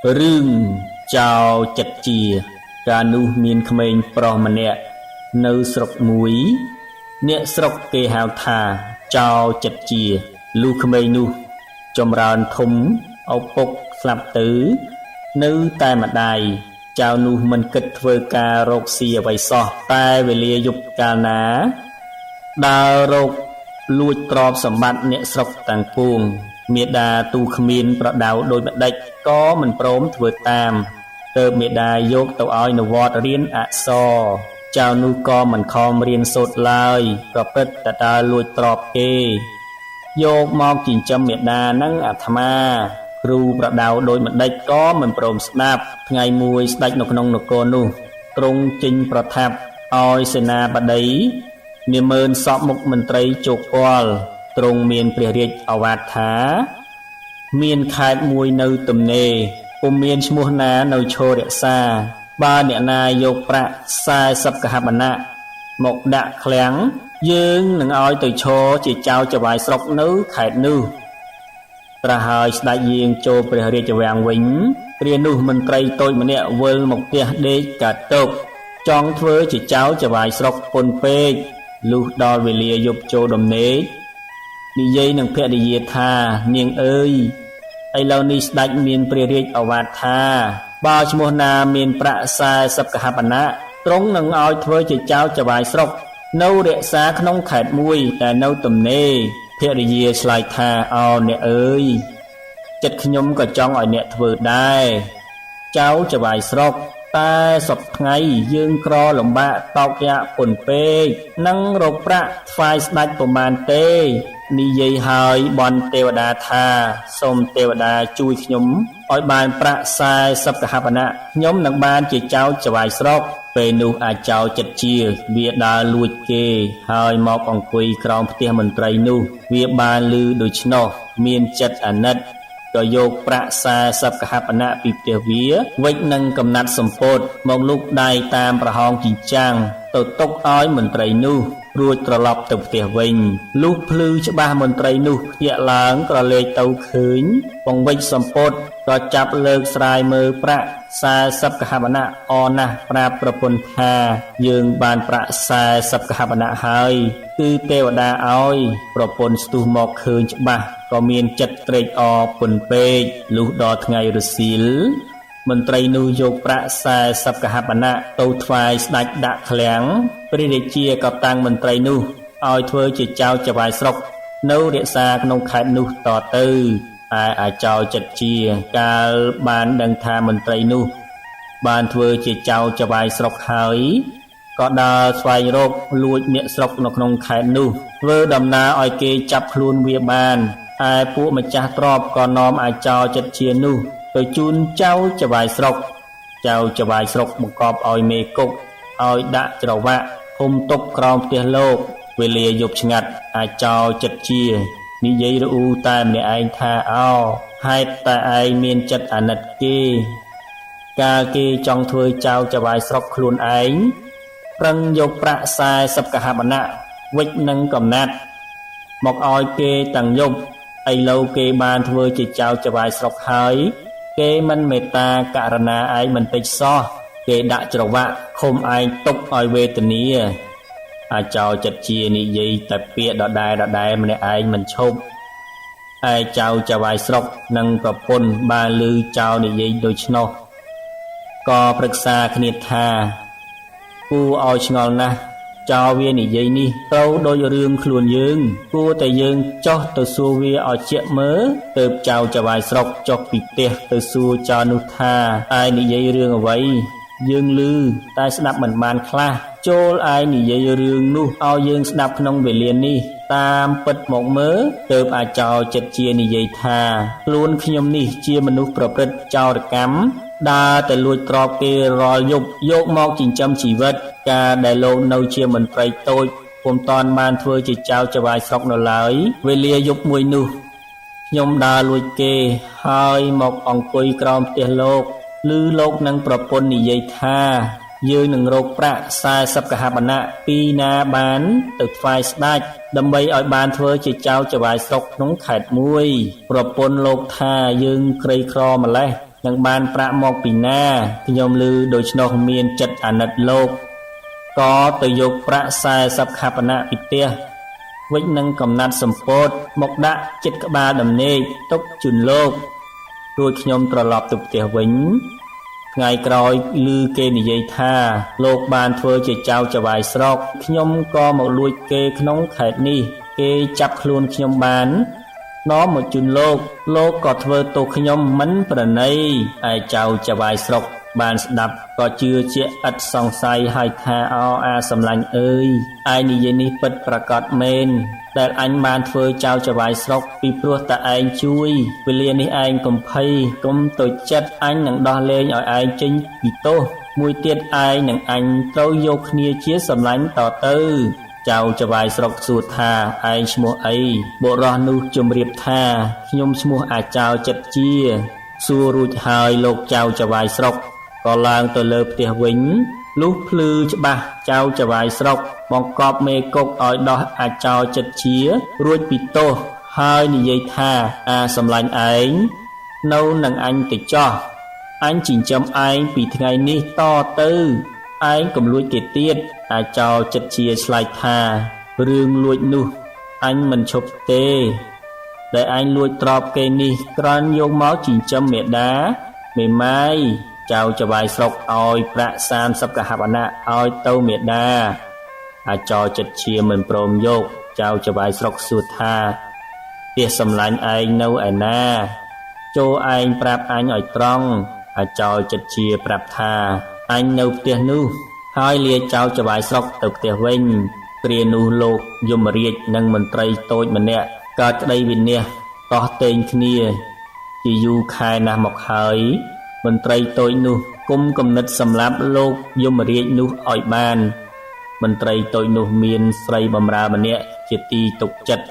រឿងចោរចិត្តជា កាលនោះមានក្មេងប្រុសម្នាក់នៅស្រុកមួយ អ្នកស្រុកគេហៅថាចោរចិត្តជាលុះក្មេងនោះចម្រើនធំឪពុកស្លាប់ទៅ នៅតែម្ដាយចៅនោះមិនគិតធ្វើការរកស៊ីអ្វីសោះតែវេលាយប់កាលណាដើររកលួចទ្រព្យសម្បត្តិអ្នកស្រុកទាំងពួងមេដាទូគ្មានប្រដៅដូចម្ដេចក៏មិនព្រមធ្វើតាមទើបមេដាយកទៅឲ្យនវត្តរៀនអក្សរចៅនោះក៏មិនខំរៀនសូត្រឡើយប្រព្រឹត្តតែដើរលួចទ្រព្យគេយកមកចិញ្ចឹមមេដានិងអាត្មាគ្រូប្រដៅដូចម្ដេចក៏មិនព្រមស្ដាប់ថ្ងៃមួយស្ដេចនៅក្នុងនគរនោះទ្រង់ចេញប្រថាប់ឲ្យសេនាបតីនាម៉ឺនសពមុខមន្ត្រីជោគគាល់ទ្រង់មានព្រះរាជឱវាទថាមានខេត្តមួយនៅទំនេរពុំមានឈ្មោះណានៅឈររក្សាបើអ្នកណាយកប្រាក់40កហបណៈមកដាក់ឃ្លាំងយើងនឹងឲ្យទៅឈរជាចៅចវាយស្រុកនៅខេត្តនោះត្រាស់ហើយស្ដេចយាងចូលព្រះរាជវាំងវិញគ្រានោះមន្ត្រីតូចម្នាក់វិលមកផ្ទះដេកកាត់ទុកចង់ធ្វើជាចៅចវាយស្រុកពុនពេកលុះដល់វេលាយប់ចូលដំណេកនិយាយនឹងភរិយាថានាងអើយឥឡូវនេះស្ដេចមានព្រះរាជឱវាទថាបើឈ្មោះណាមានប្រាក់40កហបណៈទ្រង់នឹងឲ្យធ្វើជាចៅចវាយស្រុកនៅរក្សាក្នុងខេត្តមួយតែនៅទំនេរភរិយាឆ្លើយថាអោអ្នកអើយចិត្តខ្ញុំក៏ចង់ឲ្យអ្នកធ្វើដែរចៅចវាយស្រុកតែសប្ថ្ងៃយើងក្រលំបាកតោកយ៉ាកពុនពេកនឹងរកប្រាក់ថ្វាយស្ដេចប្រមាណទេនិយាយហើយបន់ទេវតាថាសូមទេវតាជួយខ្ញុំឲ្យបានប្រាក់40កហបណៈខ្ញុំនឹងបានជាចៅចវាយស្រុកពេលនោះអាចៅចិត្តជាវាដើរលួចគេហើយមកអង្គុយក្រោមផ្ទះមន្ត្រីនោះវាបានឮដូច្នោះមានចិត្តអាណិតក៏យកប្រាក់40កហបណៈពីផ្ទះវាវិចនឹងកំណាត់សម្ពោធមកលូកដៃតាមប្រហោងចិញ្ចាំងទៅទុកឲ្យមន្ត្រីនោះរួចត្រឡប់ទៅផ្ទះវិញលុះភ្លឺច្បាស់មន្ត្រីនោះភ្ញាក់ឡើងក្រឡេកទៅឃើញពងវិចសម្ពោធក៏ចាប់លើកស្រាយមើលប្រាក់40កហបណៈអណាស់ប្រាប់ប្រពន្ធថាយើងបានប្រាក់40កហបណៈហើយគឺទេវតាឲ្យប្រពន្ធស្ទុះមកឃើញច្បាស់ក៏មានចិត្តត្រេកអរពន់ពេកលុះដល់ថ្ងៃរសៀលមន្ត្រីនោះយកប្រាក់40កហបណៈទៅថ្វាយស្ដេចដាក់ឃ្លាំងព្រះរាជាក៏តាំងមន្ត្រីនោះឲ្យធ្វើជាចៅចវាយស្រុកនៅរក្សាក្នុងខេត្តនោះតទៅឯអាចោចិត្តជាកាលបានដឹងថាមន្ត្រីនោះបានធ្វើជាចៅចវាយស្រុកហើយក៏ដើរស្វែងរកលួចអ្នកស្រុកនៅក្នុងខេត្តនោះធ្វើដំណើរឲ្យគេចាប់ខ្លួនវាបានឯពួកម្ចាស់ទ្រព្យក៏នាំអាចោចិត្តជានោះទៅជូនចៅចវាយស្រុកចៅចវាយស្រុកបង្កប់ឲ្យមេគុកឲ្យដាក់ច្រវាក់ឃុំទុកក្រោមផ្ទះលោកវេលាយប់ឆ្ងាត់អាចោចិត្តជានិយាយរអ៊ូតែម្នាក់ឯងថាអោហេតុតែឯងមានចិត្តអាណិតគេកាលគេចង់ធ្វើចៅចវាយស្រុកខ្លួនឯងប្រឹងយកប្រាក់40កហបណៈវិចនឹងកំណាត់មកឲ្យគេទាំងយប់ឥឡូវគេបានធ្វើជាចៅចវាយស្រុកហើយគេមិនមេត្តាករណាឯងបន្តិចសោះគេដាក់ច្រវាក់ឃុំឯងទុកឲ្យវេទនាអាចោចិត្តជានិយាយតែពាក្យដដែលម្នាក់ឯងមិនឈប់ឯចៅចវាយស្រុកនិងប្រពន្ធបានឮចៅនិយាយដូច្នោះក៏ប្រឹក្សាគ្នាថាគួរឲ្យឆ្ងល់ណាស់ចៅវានិយាយនេះត្រូវដូចរឿងខ្លួនយើងគួរតែយើងចុះទៅសួរវាឲ្យជាក់មើលទើបចៅចវាយស្រុកចុះពីផ្ទះទៅសួរចៅនោះថាឯងនិយាយរឿងអ្វីយើងឮតែស្ដាប់មិនបានខ្លះចូលឯងនិយាយរឿងនោះឲ្យយើងស្ដាប់ក្នុងវេលានេះតាមពិតមកមើលទើបអាចោចិត្តជានិយាយថាខ្លួនខ្ញុំនេះជាមនុស្សប្រព្រឹត្តចោរកម្មដើរតែលួចទ្រព្យគេរាល់យប់យកមកចិញ្ចឹមជីវិតការដែលលោកនៅជាមន្ត្រីតូចពុំតាន់បានធ្វើជាចៅចវាយស្រុកនៅឡើយវេលាយប់មួយនោះខ្ញុំដើរលួចគេហើយមកអង្គុយក្រោមផ្ទះលោកឮលោកនិងប្រពន្ធនិយាយថាយើងនឹងរកប្រាក់40កហបណៈពីណាបានទៅថ្វាយស្ដេចដើម្បីឲ្យបានធ្វើជាចៅចវាយស្រុកក្នុងខេត្តមួយប្រពន្ធលោកថាយើងក្រីក្រម្លេះ នឹងបានប្រាក់មកពីណាខ្ញុំឮដូច្នោះមានចិត្តអាណិតលោកក៏ទៅយកប្រាក់40ខបណៈពីផ្ទះវិចនឹងកំណាត់សម្ពោធមកដាក់ចិត្តក្បាលដំណេកទុកជូនលោករួចខ្ញុំត្រឡប់ទៅផ្ទះវិញថ្ងៃក្រោយឮគេនិយាយថាលោកបានធ្វើជាចៅចៅហ្វាយស្រុកខ្ញុំក៏មកលួចគេក្នុងខេត្តនេះគេចាប់ខ្លួនខ្ញុំបាននាំមកជូនលោកលោកក៏ធ្វើទោសខ្ញុំមិនប្រណីឯចៅចៅហ្វាយស្រុកបានស្ដាប់ក៏ជឿជាក់ឥតសង្ស័យហើយថាអោអាសម្លាញ់អើយឯងនិយាយនេះពិតប្រាកដមែនដែលអញបានធ្វើចៅចៅហ្វាយស្រុកពីព្រោះតែឯងជួយវេលានេះឯងកុំភ័យកុំទៅចិត្តអញនឹងដោះលែងឲ្យឯងចេញពីទោសមួយទៀតឯងនឹងអញត្រូវយកគ្នាជាសម្លាញ់តទៅចៅចៅហ្វាយស្រុកសួរថាឯងឈ្មោះអីបុរសនោះជម្រាបថាខ្ញុំឈ្មោះអាចៅចិត្តជាសួររួចហើយលោកចៅចៅហ្វាយស្រុកក៏ឡើងទៅលើផ្ទះវិញលុះភ្លឺច្បាស់ចៅចៅហ្វាយស្រុកបង្កប់មេគុកឲ្យដោះអាចោចិត្តជារួចពីទោសហើយនិយាយថាអាសម្លាញ់ឯងនៅនឹងអញទៅចោះអញចិញ្ចឹមឯងពីថ្ងៃនេះតទៅឯងកុំលួចគេទៀតអាចោចិត្តជាឆ្លើយថារឿងលួចនោះអញមិនឈប់ទេដែលឯងលួចទ្រព្យគេនេះក្រាន់យកមកចិញ្ចឹមមេដាមេម៉ាយចៅចៅហ្វាយស្រុកឲ្យប្រាក់30កហបណៈឲ្យទៅមេដាអាចោចិត្តជាមិនព្រមយកចៅចៅហ្វាយស្រុកសួរថាផ្ទះសម្លាញ់ឯងនៅឯណាចូលឯងប្រាប់អញឲ្យត្រង់អាចោចិត្តជាប្រាប់ថាអញនៅផ្ទះនោះហើយលាចៅចៅហ្វាយស្រុកទៅផ្ទះវិញគ្រានោះលោកយមរាជនិងមន្ត្រីតូចម្នាក់កើតក្តីវិនាសតោះតេងគ្នាជាយូរខែណាស់មកហើយមន្ត្រីតូចនោះគុំគំនិតសម្លាប់លោកយមរាជនោះឲ្យបានមន្ត្រីតូចនោះមានស្រីបម្រើម្នាក់ជាទីទុកចិត្ត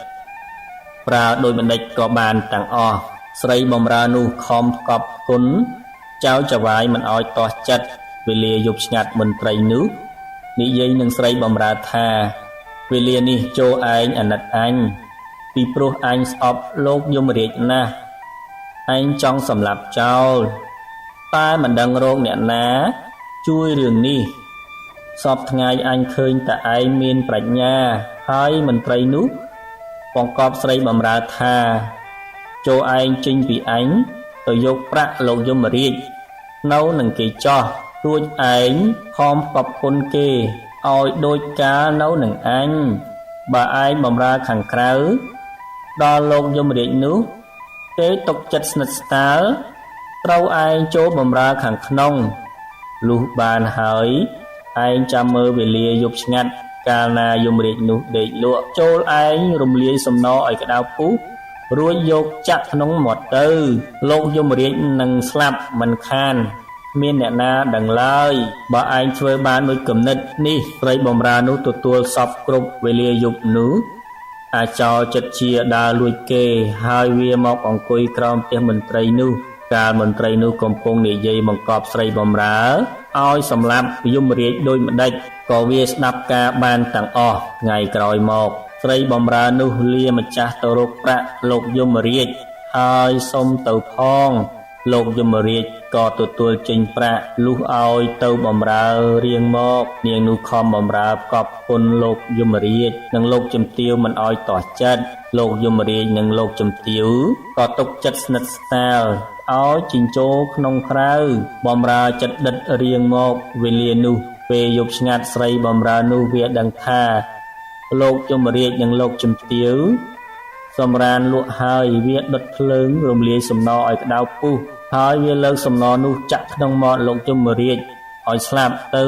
ប្រើដោយបណ្ឌិតក៏បានទាំងអស់ស្រីបម្រើនោះខំផ្កប់គុណចៅចៅហ្វាយមិនឲ្យទាស់ចិត្តវេលាយប់ឆ្ងាត់មន្ត្រីនោះនិយាយនឹងស្រីបម្រើថាវេលានេះចូលឯងអាណិតអញពីព្រោះអញស្អប់លោកយមរាជណាស់ឯងចង់សម្លាប់ចោលតែមិនដឹងរកអ្នកណាជួយរឿងនេះសពថ្ងៃអញឃើញតែឯងមានប្រាជ្ញាហើយមន្ត្រីនោះបង្កប់ស្រីបម្រើថាចូលឯងចេញពីអញទៅយកប្រាក់លោកយមរាជនៅនឹងគេចោះរួចឯងខំកប់គុណគេឲ្យដូចកាលនៅនឹងអញបើឯងបម្រើខាងក្រៅដល់លោកយមរាជនោះគេទុកចិត្តស្និទ្ធស្នាលត្រូវឯងចូលបម្រើខាងក្នុងលុះបានហើយឯងចាំមើលវេលាយប់ឆ្ងាត់កាលណាយមរាជនោះដេកលក់ចូលឯងរំលាយសំណឲ្យក្តៅពុះរួចយកចាក់ក្នុងមាត់ទៅលោកយមរាជនឹងស្លាប់មិនខានមានអ្នកណាដឹងឡើយបើឯងធ្វើបានដូចគំនិតនេះស្រីបម្រើនោះទទួលសពគ្រប់វេលាយប់នោះអាចោចិត្តជាដើរលួចគេហើយវាមកអង្គុយក្រោមផ្ទះមន្ត្រីនោះកាលមន្ត្រីនោះកំពុងនិយាយបង្កប់ស្រីបម្រើឲ្យសម្លាប់យមរាជដូចម្ដេចក៏វាស្ដាប់ការបានទាំងអស់ថ្ងៃក្រោយមកស្រីបម្រើនោះលាម្ចាស់ទៅរកប្រាក់លោកយមរាជហើយសុំទៅផងលោកយមរាជក៏ទទួលចេញប្រាក់លុះឲ្យទៅបម្រើរៀងមកនាងនោះខំបម្រើផ្កប់គុណលោកយមរាជនិងលោកជំទាវមិនឲ្យទាស់ចិត្តលោកយមរាជនិងលោកជំទាវក៏ទុកចិត្តស្និទ្ធស្នាលឲ្យចិញ្ចោក្នុងក្រៅបម្រើចិត្តដិតរៀងមកវេលានោះពេលយប់ឆ្ងាត់ស្រីបម្រើនោះវាដឹងថាលោកយមរាជនិងលោកជំទាវសម្រានលក់ហើយវាដុតភ្លើងរំលាយសំណឲ្យក្តៅពុះហើយវាលើកសំណនោះចាក់ក្នុងមាត់លោកយមរាជឲ្យស្លាប់ទៅ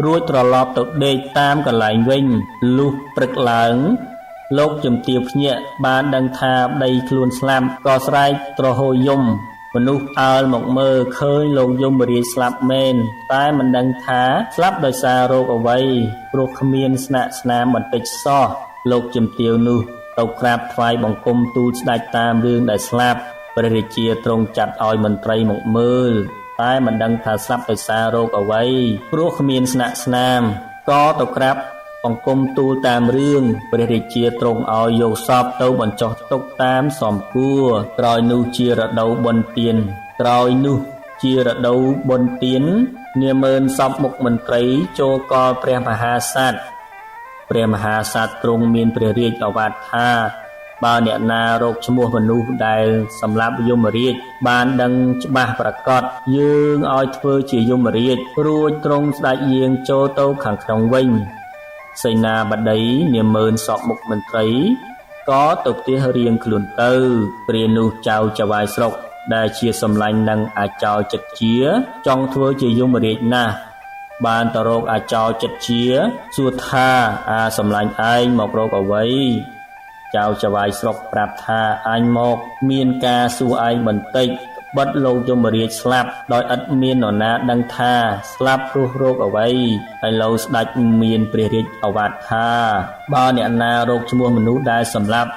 រួចត្រឡប់ទៅដេកតាមកន្លែងវិញលុះព្រឹកឡើងលោកជំទាវភ្ញាក់បានដឹងថាប្តីខ្លួនស្លាប់ក៏ស្រែកទ្រហោយំមនុស្សអើលមកមើលឃើញលោកយមរាជស្លាប់មែនតែមិនដឹងថាស្លាប់ដោយសាររោគអ្វីព្រោះគ្មានស្នាក់ស្នាមបន្តិចសោះលោកជំទាវនោះទៅក្រាបថ្វាយបង្គំទូលស្ដេចតាមរឿងដែលស្លាប់ព្រះរាជាទ្រង់ចាត់ឲ្យមន្ត្រីមកមើលតែមិនដឹងថាស្លាប់ដោយសាររោគអ្វីព្រោះគ្មានស្នាក់ស្នាមក៏ទៅក្រាបបង្គំទូលតាមរឿងព្រះរាជាទ្រង់ឲ្យយកសពទៅបញ្ចុះទុកតាមសំគួរក្រោយនោះជារដូវបុណ្យទាន ក្រោយនោះជារដូវបុណ្យទាននាម៉ឺនសពមុខមន្ត្រីចូលកលព្រះមហាក្សត្រព្រះមហាក្សត្រទ្រង់មានព្រះរាជឱវាទថាបើអ្នកណារកឈ្មោះមនុស្សដែលសម្លាប់យមរាជបានដឹងច្បាស់ប្រាកដយើងឲ្យធ្វើជាយមរាជរួចទ្រង់ស្ដេចយាងចូលទៅខាងក្នុងវិញសេនាបតីនាម៉ឺនសពមុខមន្ត្រីក៏ទៅផ្ទះរៀងខ្លួនទៅព្រានោះចៅចវាយស្រុកដែលជាសម្លាញ់នឹងអាចោចិត្តជាចង់ធ្វើជាយមរាជណាស់បានទៅរកអាចោចិត្តជាសួរថាអាសម្លាញ់ឯងមករកអ្វីចៅចវាយស្រុកប្រាប់ថាអញមកមានការសួរឯងបន្តិចបិទលោកយមរាជស្លាប់ដោយឥតមាននរណាដឹងថាស្លាប់ព្រោះរោគអ្វីឥឡូវស្ដេចមានព្រះរាជឱវាទថាបើអ្នកណារកឈ្មោះមនុស្សដែលសម្លាប់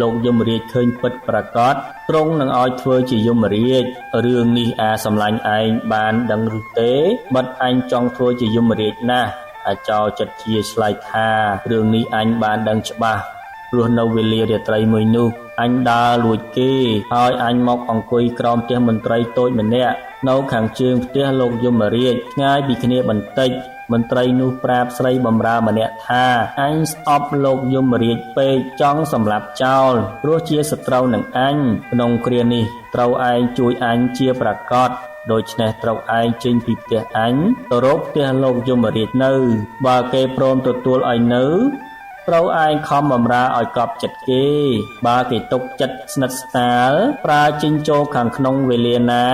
លោកយមរាជឃើញពិតប្រាកដទ្រង់នឹងឲ្យធ្វើជាយមរាជរឿងនេះអាសម្លាញ់ឯងបានដឹងឬទេបិទអញចង់ធ្វើជាយមរាជណាស់អាចោចិត្តជាឆ្លើយថារឿងនេះអញបានដឹងច្បាស់ព្រោះនៅវេលារាត្រីមួយនោះអញដើរលួចគេហើយអញមកអង្គុយក្រោមផ្ទះមន្ត្រីតូចម្នាក់នៅខាងជើងផ្ទះលោកយមរាជឆ្ងាយពីគ្នាបន្តិចមន្ត្រីនោះប្រាប់ស្រីបម្រើម្នាក់ថាអញស្អប់លោកយមរាជពេកចង់សម្លាប់ចោលព្រោះជាសត្រូវនឹងអញក្នុងគ្រានេះត្រូវឯងជួយអញជាប្រាកដដូច្នេះត្រូវឯងចេញពីផ្ទះអញទៅរកផ្ទះលោកយមរាជនៅបើគេព្រមទទួលឲ្យនៅត្រូវឯងខំបម្រើឲ្យកប់ចិត្តគេបើគេទុកចិត្តស្និទ្ធស្នាលប្រើចេញចូលខាងក្នុងវេលាណា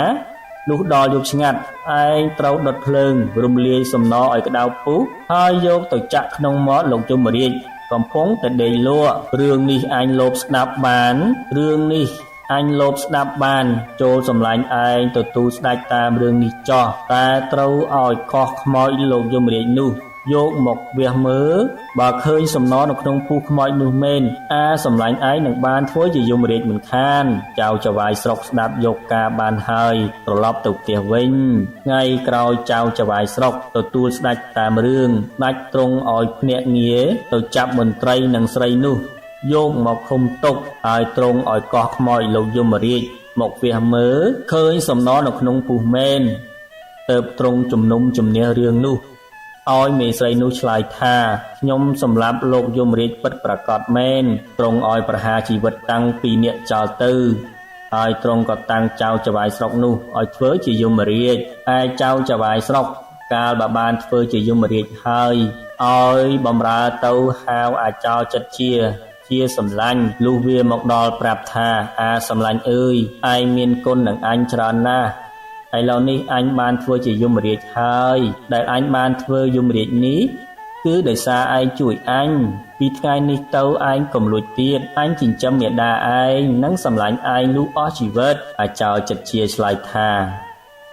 លុះដល់យប់ឆ្ងាត់ឯងត្រូវដុតភ្លើងរំលាយសំណឲ្យក្តៅពុះហើយយកទៅចាក់ក្នុងមាត់លោកយមរាជកំពុងតែដេកលក់រឿងនេះអញលោបស្ដាប់បានរឿងនេះអញលោបស្ដាប់បានចូលសម្លាញ់ឯងទៅទូលស្ដេចតាមរឿងនេះចោះតែត្រូវឲ្យកោះខ្មោចលោកយមរាជនោះយកមកវះមើលបើឃើញសំណនៅក្នុងពុះខ្មោចនោះមែនអាសម្លាញ់ឯងនឹងបានធ្វើជាយមរាជមិនខានចៅចវាយស្រុកស្ដាប់យកការបានហើយត្រឡប់ទៅផ្ទះវិញថ្ងៃក្រោយចៅចវាយស្រុកទទួលស្ដេចតាមរឿងស្ដេចទ្រង់ឲ្យភ្នាក់ងារទៅចាប់មន្ត្រីនិងស្រីនោះយកមកឃុំទុកហើយទ្រង់ឲ្យកោះខ្មោចលោកយមរាជមកវះមើលឃើញសំណនៅក្នុងពុះមែនទៅទ្រង់ជំនុំជំនះរឿងនោះឲ្យមេស្រីនោះឆ្លើយថាខ្ញុំសម្លាប់លោកយមរាជពិតប្រាកដមែនទ្រង់ឲ្យប្រហារជីវិតតាំងពីអ្នកចោលទៅហើយទ្រង់ក៏តាំងចៅចវាយស្រុកនោះឲ្យធ្វើជាយមរាជឯចៅចវាយស្រុកកាលបើបានធ្វើជាយមរាជហើយឲ្យបំរើទៅហៅអាចោចិត្តជាសម្លាញ់លុះវាមកដល់ប្រាប់ថាអាសម្លាញ់អើយឯងមានគុណនឹងអញច្រើនណាស់ឥឡូវនេះអញបានធ្វើជាយមរាជហើយដែលអញបានធ្វើយមរាជនេះគឺដោយសារឯងជួយអញពីថ្ងៃនេះទៅឯងកុំលួចទៀតអញចិញ្ចឹមមាតាឯងនិងសម្លាញ់ឯងលុះអស់ជីវិតអាចោចិត្តជាឆ្លើយថា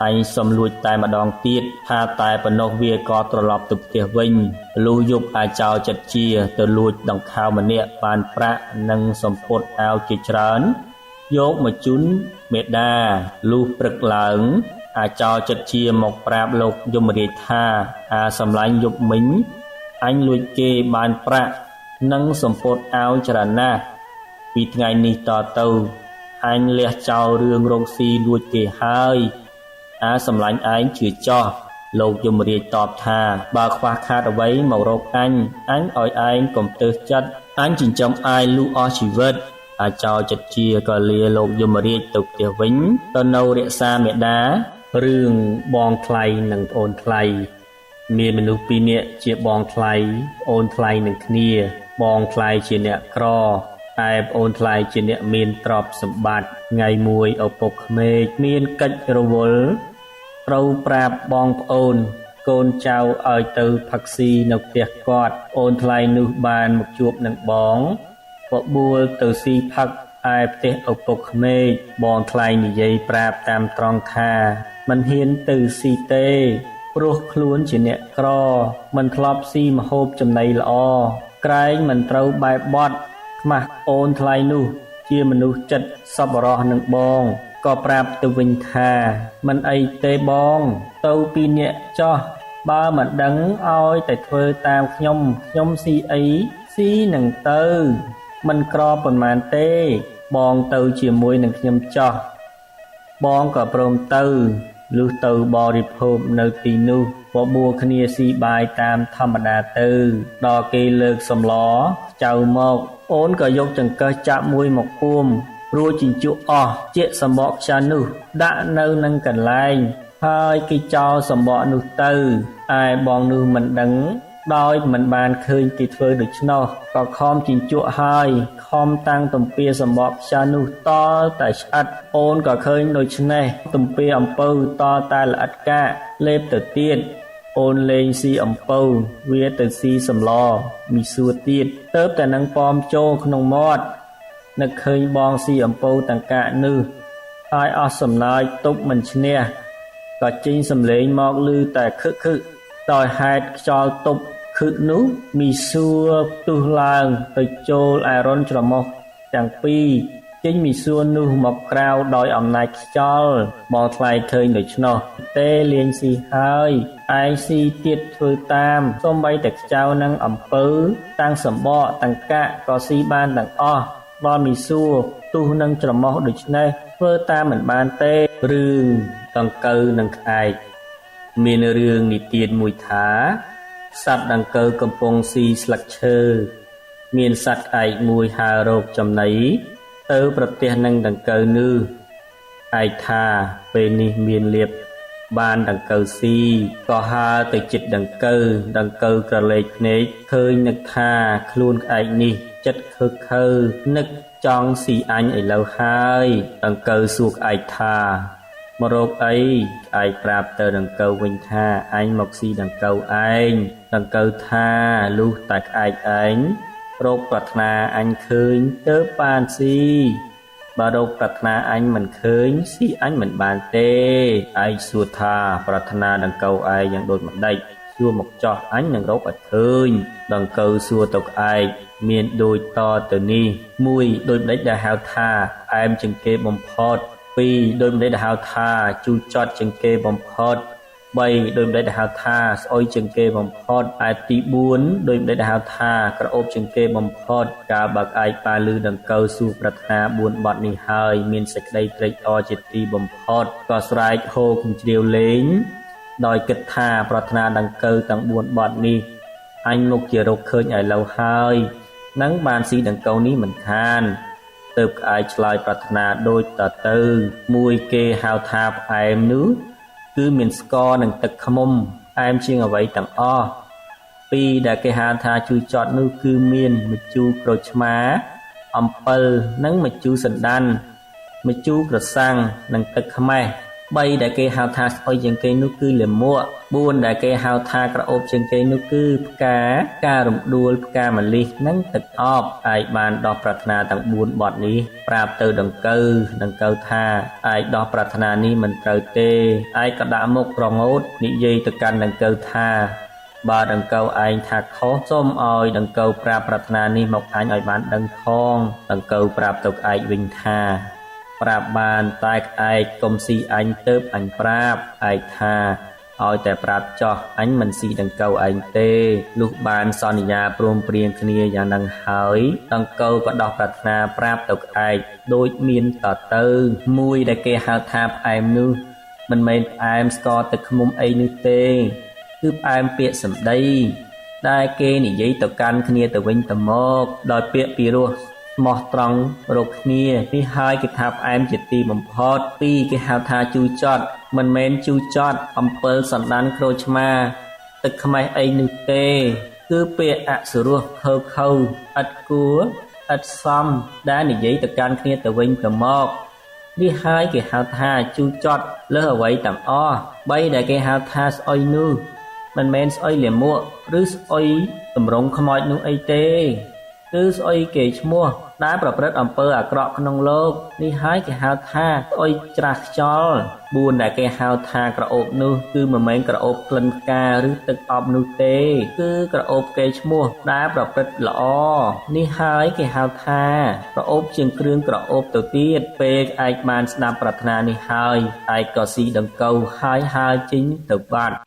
អញសុំលួចតែម្ដងទៀតថាតែប៉ុណ្ណោះវាក៏ត្រឡប់ទៅផ្ទះវិញលុះយប់អាចោចិត្តជាទៅលួចដង្ខៅម្នាក់បានប្រាក់និងសម្ពុតអាវជាច្រើនយកមកជូនមេដាលុះព្រឹកឡើងអាចោចិត្តជាមកប្រាប់លោកយមរាជថាអាសម្លាញ់យប់មិញអញលួចគេបានប្រាក់និងសម្ពុតអាវច្រើនណាស់ពីថ្ងៃនេះតទៅអញលះចោលរឿងរកស៊ីលួចគេហើយអាសម្លាញ់ឯងជឿចោះលោកយមរាជតបថាបើខ្វះខាតអ្វីមករកអញអញឲ្យឯងកុំទើសចិត្តអញចិញ្ចឹមឯងលុះអស់ជីវិតអាចោចិត្តជាក៏លាលោកយមរាជទៅផ្ទះវិញទៅនៅរក្សាមេដារឿងបងថ្លៃនិងប្អូនថ្លៃមានមនុស្សពីរនាក់ជាបងថ្លៃប្អូនថ្លៃនឹងគ្នាបងថ្លៃជាអ្នកក្រតែប្អូនថ្លៃជាអ្នកមានទ្រព្យសម្បត្តិថ្ងៃមួយឪពុកក្មេកមានកិច្ចរវល់ត្រូវប្រាប់បងប្អូនកូនចៅឲ្យទៅផឹកស៊ីនៅផ្ទះគាត់ប្អូនថ្លៃនោះបានមកជួបនឹងបងបបួលទៅស៊ីផឹកឯផ្ទះឪពុកក្មេកបងថ្លៃនិយាយប្រាប់តាមត្រង់ថាមិនហ៊ានទៅស៊ីទេព្រោះខ្លួនជាអ្នកក្រមិនធ្លាប់ស៊ីម្ហូបចំណីល្អក្រែងមិនត្រូវបែបបត់ខ្មាស់អូនថ្លៃនោះជាមនុស្សចិត្តសប្បុរសនឹងបងក៏ប្រាប់ទៅវិញថាមិនអីទេបងទៅពីអ្នកចោះបើមិនដឹងឲ្យតែធ្វើតាមខ្ញុំខ្ញុំស៊ីអីស៊ីនឹងទៅមិនក្រប៉ុន្មានទេបងទៅជាមួយនឹងខ្ញុំចោះ បងក៏ព្រមទៅ លុះទៅបរិភោគនៅទីនោះបបួលគ្នាស៊ីបាយតាមធម្មតាទៅ ដល់គេលើកសម្លខ្ចៅមក អូនក៏យកចង្កឹះចាប់មួយមកគួម រួចជញ្ជក់អស់ជាកសំបកខ្ចៅនោះដាក់នៅនឹងកន្លែង ហើយគេចោលសំបកនោះទៅ ឯបងនោះមិនដឹងដោយមិនបានឃើញគេធ្វើដូច្នោះ ក៏ខំជញ្ជក់ហើយខំតាំងទំពាសំបកខ្ចៅនោះតតែឆ្អិត អូនក៏ឃើញដូច្នេះទំពាអំពៅតតែល្អិតកាកលេបទៅទៀត អូនលែងស៊ីអំពៅវាទៅស៊ីសម្លមីសួរទៀត ទៅតែនឹងប៉មចូលក្នុងមាត់ នឹកឃើញបងស៊ីអំពៅទាំងកាកនោះ ហើយអស់សំណើចទប់មិនឈ្នះ ក៏ចេញសំឡេងមកឮតែខឹកខឹក ដោយហេតុខ្យល់ទប់ខឹកនោះមីសួរផ្ទុះឡើងទៅចូលឯរន្ធច្រមុះទាំងពីរ ចេញមីសួរនោះមកក្រៅដោយអំណាចខ្យល់ បងថ្លៃឃើញដូច្នោះទេលាងស៊ីហើយ ឯងស៊ីទៀតធ្វើតាម សូម្បីតែខ្ចៅនិងអំពៅតាំងសំបកទាំងកាកក៏ស៊ីបានទាំងអស់ ដល់មីសួរផ្ទុះនឹងច្រមុះដូច្នេះធ្វើតាមមិនបានទេរឿងដង្កូវនិងក្អែកមានរឿងនិទានមួយថាសត្វដង្កូវកំពុងស៊ីស្លឹកឈើ មានសត្វក្អែកមួយហើររកចំណីទៅប្រទះនឹងដង្កូវនោះ ឯកថាពេលនេះមានលៀបបានដង្កូវស៊ីក៏ហើរទៅជិតដង្កូវដង្កូវក្រឡេកភ្នែកឃើញនឹកថាខ្លួនក្អែកនេះចិត្តខើខើនឹកចង់ស៊ីអញឥឡូវហើយដង្កូវសួរក្អែកថាមករកអីក្អែកប្រាប់ទៅដង្កូវវិញថាអញមកស៊ីដង្កូវឯងដង្កូវថាលុះតែក្អែកឯងរកប្រាថ្នាអញឃើញទៅបានស៊ីបើរកប្រាថ្នាអញមិនឃើញស៊ីអញមិនបានទេឯងសួរថាប្រាថ្នាដង្កូវឯងយ៉ាងដូចម្ដេចសួរមកចោះអញនឹងរកឲ្យឃើញដង្កូវសួរទៅក្អែកមានដូចតទៅនេះមួយដូចម្ដេចដែលហៅថាផ្អែមជាងគេបំផុតពីរដូចម្ដេចដែលហៅថាជូរចត់ជាងគេបំផុត3ដូចម្ដេចដែលហៅថាស្អុយជាងគេបំផុតឯទី4ដូចម្ដេចដែលហៅថាក្រអូបជាងគេបំផុតកាលបើក្អែកប៉ាលឺដង្កូវសួរប្រាថ្នា4បទនេះហើយមានសេចក្តីត្រេកអរជាទីបំផុតក៏ស្រែកហូរកញ្ជ្រៀវលេងដោយគិតថាប្រាថ្នាដង្កូវទាំង4បទនេះអញមុខជារកឃើញឥឡូវហើយនឹងបានស៊ីដង្កូវនេះមិនខានទៅក្អែកឆ្លើយប្រាថ្នាដូចតទៅមួយគេហៅថាផ្អែមនោះគឺមានស្ករនិងទឹកឃ្មុំផ្អែមជាងអ្វីទាំងអស់ពីរដែលគេហៅថាជូរចត់នោះគឺមានម្ជូរក្រូចឆ្មាអំពិលនិងម្ជូរសណ្ដានម្ជូរក្រសាំងនិងទឹកខ្មេះ3ដែលគេហៅថាស្អុយជាងគេនោះគឺលាមក4ដែលគេហៅថាក្រអូបជាងគេនោះគឺផ្កាការរំដួលផ្កាម្លិះនិងទឹកអប់ឯកបានដោះប្រាថ្នាទាំង4បទនេះប្រាប់ទៅដង្កូវដង្កូវថាឯកដោះប្រាថ្នានេះមិនត្រូវទេឯកក៏ដាក់មុខប្រងោតនិយាយទៅកាន់ដង្កូវថាបើដង្កូវឯងថាខុសសូមឲ្យដង្កូវប្រាប់ប្រាថ្នានេះមកអញឲ្យបានដឹងផងដង្កូវប្រាប់ទៅក្អែកវិញថាប្រាប់បានតែក្អែកកុំស៊ីអញទៅអញប្រាប់ឯកថាឲ្យតែប្រាប់ចោះអញមិនស៊ីដង្កូវឯងទេលុះបានសន្យាព្រមព្រៀងគ្នាយ៉ាងនឹងហើយដង្កូវក៏ដោះប្រាថ្នាប្រាប់ទៅក្អែកដូចមានតទៅមួយដែលគេហៅថាផ្អែមនោះមិនមែនផ្អែមស្ករទឹកឃ្មុំអីនោះទេគឺផ្អែមពាក្យសម្ដីដែលគេនិយាយទៅកាន់គ្នាទៅវិញទៅមកដោយពាក្យពីរោះស្មោះត្រង់រកគ្នានេះហើយគេថាផ្អែមជាទីបំផុតពីរគេហៅថាជូរចត់មិនមែនជូរចត់អំពិលសណ្ដានក្រូចឆ្មាទឹកខ្មេះអីនោះទេគឺពាក្យអសុរោះខើខើឥតគួរឥតសមដែលនិយាយទៅកាន់គ្នាទៅវិញទៅមកនេះហើយគេហៅថាជូរចត់លើសអ្វីទាំងអស់បីដែលគេហៅថាស្អុយនោះមិនមែនស្អុយលាមកឬស្អុយតម្រង់ខ្មោចនោះអីទេគឺស្អុយគេឈ្មោះដែលប្រព្រឹត្តអំពើអាក្រក់ក្នុងលោកនេះហើយគេហៅថាស្អុយច្រាស់ខ្យល់4ដែលគេហៅថាក្រអូបនោះគឺមិនមែនក្រអូបក្លិនផ្កាឬទឹកអប់នោះទេគឺក្រអូបគេឈ្មោះដែលប្រព្រឹត្តល្អនេះហើយគេហៅថាក្រអូបជាងគ្រឿងក្រអូបទៅទៀតពេលឯកបានស្ដាប់ប្រាថ្នានេះហើយឯកក៏ស៊ីដង្កូវហើយហើរចេញទៅបាត់